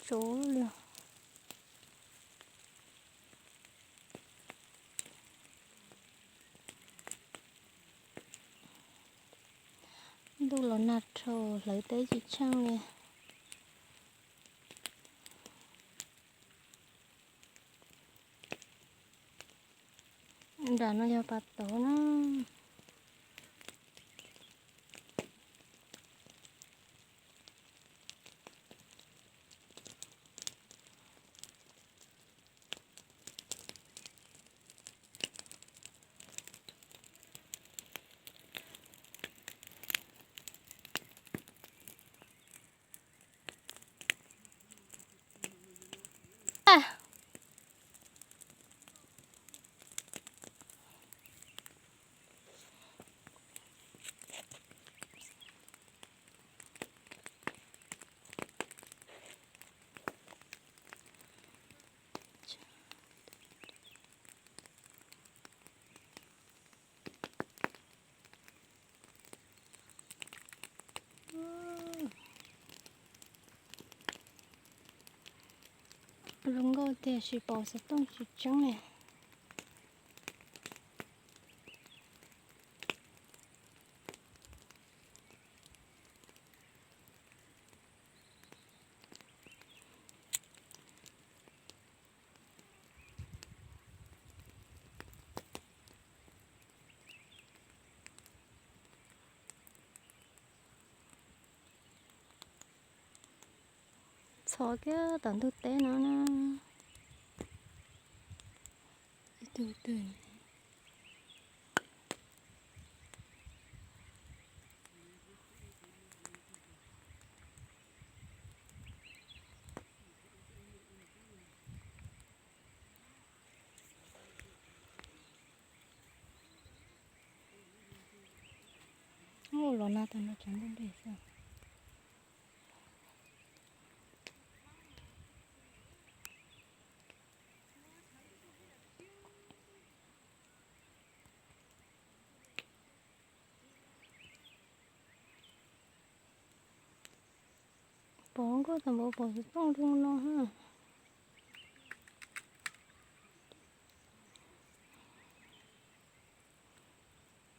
Tsov li. Ntuj los nag rau hlawv teb tsis tsheej li. Nram no yog pas tod na. Zoo nkauj tiag, tsis pom xov tooj tsis tseeb li. Txhos kiag tom ntug teb no na. Ib tug twg? Ua los nag tag no tshav ntuj nrig xwb. Pom nkauj tag npaum pom xov tooj zoo no ha.